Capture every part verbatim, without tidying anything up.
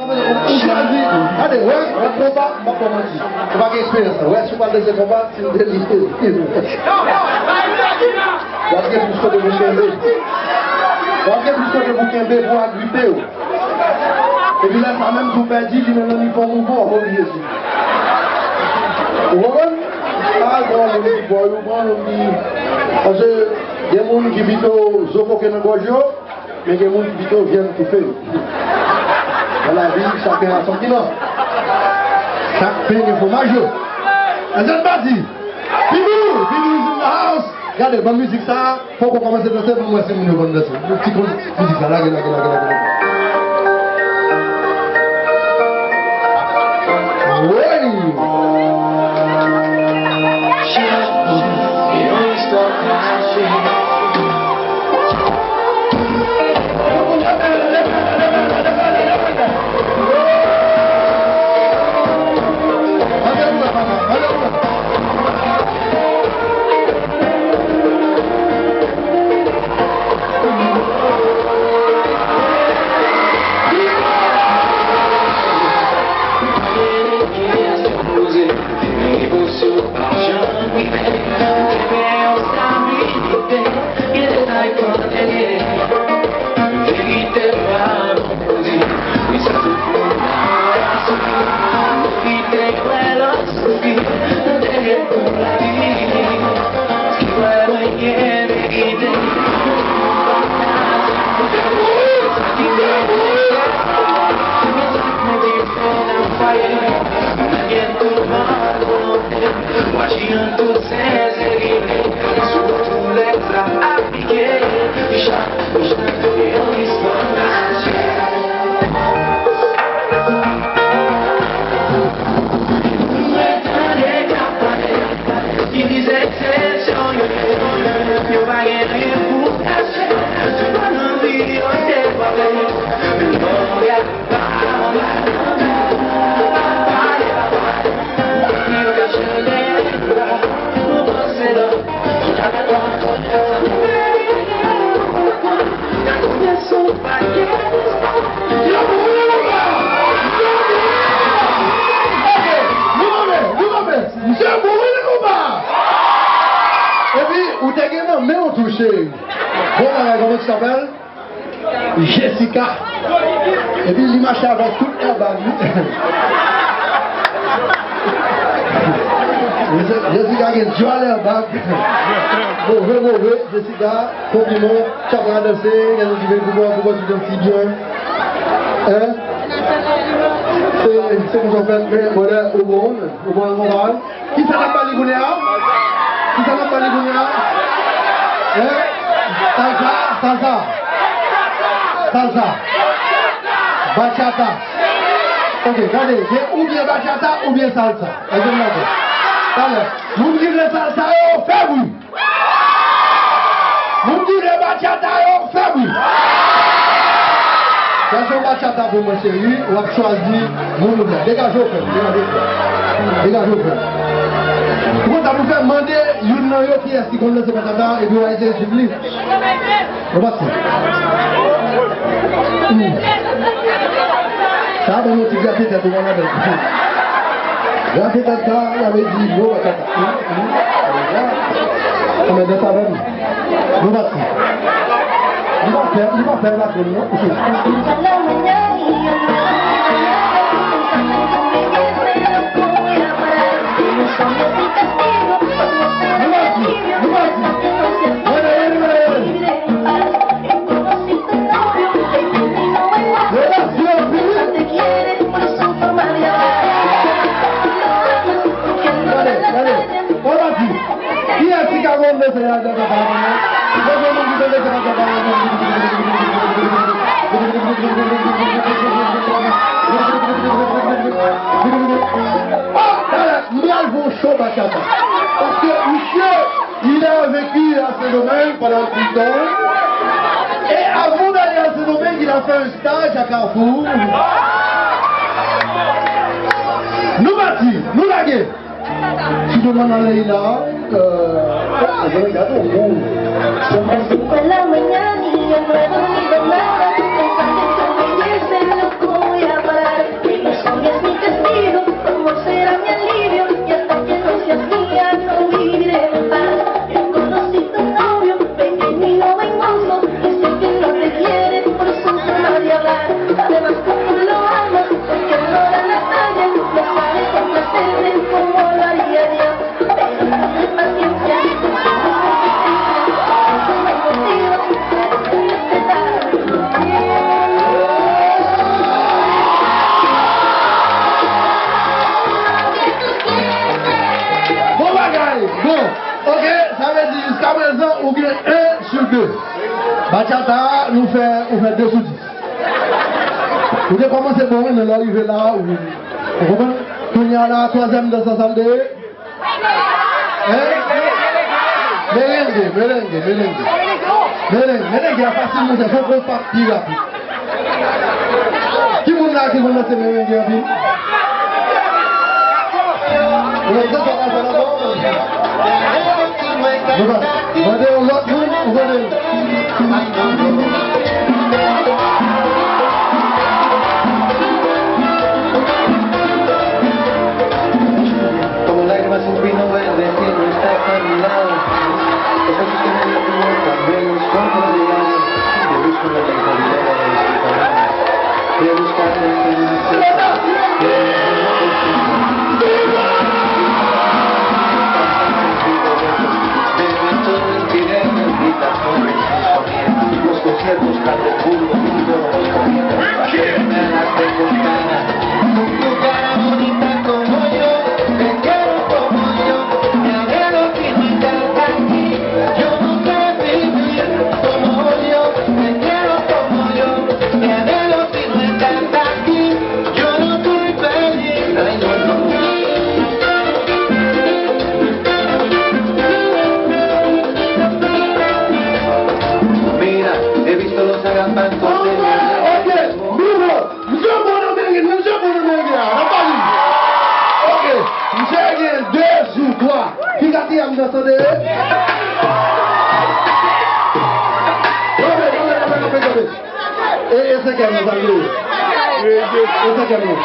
Ou chwazi, gade, wè, wè, konba, m p ap ba w manti. Ou pa gen eksperyans la. Wè, si w pral danse konba, si w te li, w ap gen plis kote pou kenbe. W ap gen plis kote pou kenbe, pou agripe w. Epi lè sa menm, si w pèdi, li menm nan li fè w mouvman, w ap oblije swiv. Ou konprann? Pa al pran yon moun ki bò yo, pran yon moun ki, paske gen moun ki pito zo koke nan gòj yo, men gen moun ki pito vyann toufe yo. Nan lavi, chaken a son kilan. Chak pen gen fwomaj yo. Anjan pati. Pidou, Pidou is in the house. Gade, ban mizik sa, fòk ou kòmanse danse, ban m wè si moun yo konn danse. Yon ti konn mizik sa, lage, lage, lage, lage, lage. Woy! Misye mouri nan konba! Epi, ou te gen nan men w tou, cheri. Bon bagay, kòman ti apèl? Jessica. Epi, li mache avèk tout airbag li. Jessica gen djòl airbag. Move, move, Jessica. Konpliman. Chak la danse, gen moun ki vin pou mwen, pou mwen, tout yon ti byen. Hein? Se, se konsa w fè, men, brother, ou bon, ou bon, ou bon. Kisa n ap pale kounye a? Kisa n ap pale kounye a? Hein? Salsa? Salsa? Salsa? Bachata? Ok, gade, gen oubyen bachata, oubyen salsa. Èske n dakò? Talè, moun ki vle salsa yo, fè bri! Moun ki vle bachata yo, fè bri! Fè son bachata pou mwen, cheri. W ap chwazi moun ou vle. Degaje w, frè m. Degaje w, frè m. Degaje w, frè m. Pou konsa, nou fè mande youn nan yo kiyès ki konn danse bachata, epi w a eseye swiv li. Nou pati. Hmm. Sa a ban nou ti grate tèt ou, madanm. Grate tèt sa, sa vle di nou pa ka ta. Hmm, hmm. Kòman dans avè m? Nou pati. Nou pa pè, nou pa pè patwon, non. Nou pati, nou pati. Mwen la, mwen la, mwen la. Relasyon fini. Gade, gade. Ou la di, kiyès ki ka konn danse a, danse a, danse a? Mwen konn moun ki konn danse a, danse a. Oh, talè, m pral fè yon show bachata. Paske, misye, il a vécu à Saint-Domingue pendant huit ans. Et avant d'aller à Saint-Domingue, il a fait un stage à Carrefour. Nou pati, nou lage. Sou demann nan ley la, euh, oh, gade yon moun. Siempre sin palabra ni en nuevo ni de nada, pensando en tu belleza y locura para Tata, nou fè, ou fè de sou dis. Ou te kòmanse bon, wi, men lè w rive la, ou, ou konprann? Kounye a la, twazyèm dans sa, sa l te ye? Hein? Merenge, merenge, merenge. Merenge, merenge a fasil, monchè, se yon konpa k pi rapid. Ki moun la ki konn danse merenge anpil? Ou wè sa, sa, sa, sa, sa. Nou pa mande yon lòt moun, ou konnen. Como lágrimas un vino verde que no está caminado. Esa canción de tu boca, menos cuando le amo. Te busco en la tranquilidad de su camino. Te busco en la certeza. Los conciertos, Carlos Bulbo, Bulbo, los comienzos. Te me das de gustar. Con tu cara bonita como yo, te quiero como yo, me anhelo si no estás aquí, yo no sé vivir como yo, te quiero como yo, me anhelo si no estás aquí, yo no soy feliz. Ay, no, no. Mira, he visto los garabatos de... Ok, ok, nou bon. Misye bon nan merenge, misye bon nan merenge a, n ap ba li. Ok, misye gen de sou twa. Ki katriyèm nan tande? Kanpe, kanpe, kanpe, kanpe, kanpe. E, e senkyèm nan, sa l ye? E senkyèm nan.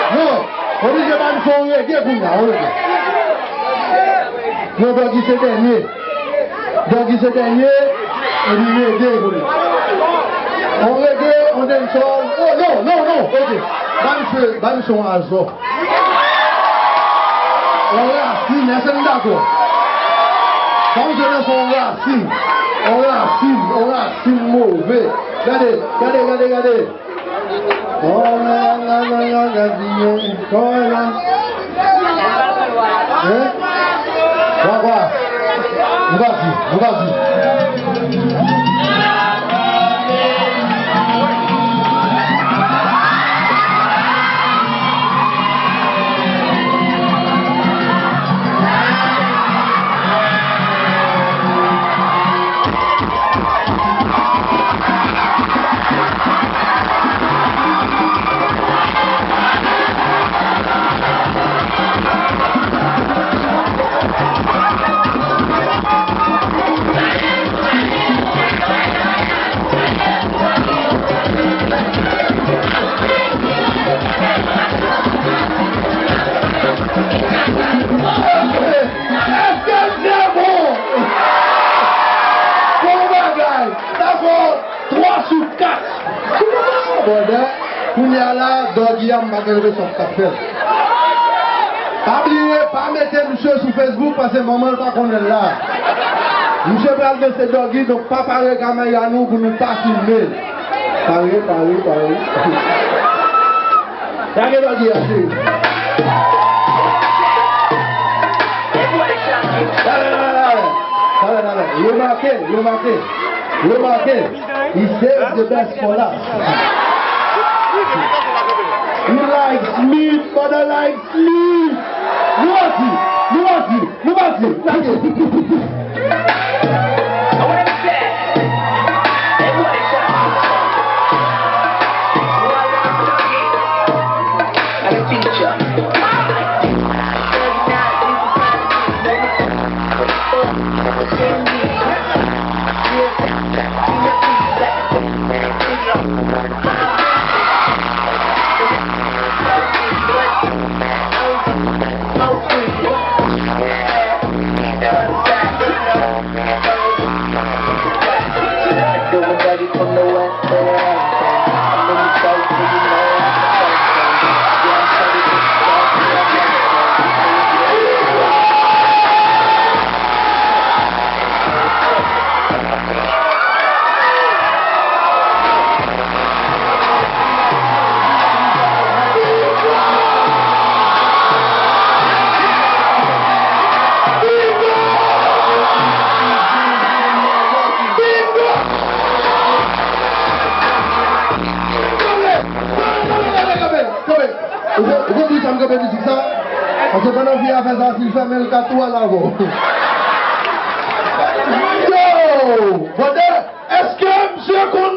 Non, oblije ba m fè yon rege kounye a, yon rege. Non, Doggy se dènye. Doggy se dènye, epi rege pou li. On rege, on dancehall. Oh, non, non, non, ok. Ban m fè, ban m son azò. On rasin, èske n dakò? Ban m fè nan son on rasin. On rasin, on rasin move. Gade, gade, gade, gade. Hein? Kwa, kwa? Nou pa di, nou pa di. Èske l te bon? Bon bagay. Dakò. Twa sou kat. Pandan kounye a la, Doggy a, m pa gen enpresyon k ap fè l. Pa bliye, pa mete misye sou Facebook, paske manman l pa konnen l la. Misye pral danse Doggy, donk pa pare kamera nou pou nou pa filme l. Pare, pare, pare. Lage Doggy a, cheri. Talè, talè, talè. Talè, talè. Yo make, yo make. Yo make. He saves the best for last. He likes me, but I like me. Nou pati, nou pati, nou pati. Lage. Ou konn, ou konn poukisa m kanpe mizik sa? Paske pandan fi a fè sa, si l fèmen, l ka tou al avè w. Yo! Brother, èske misye konn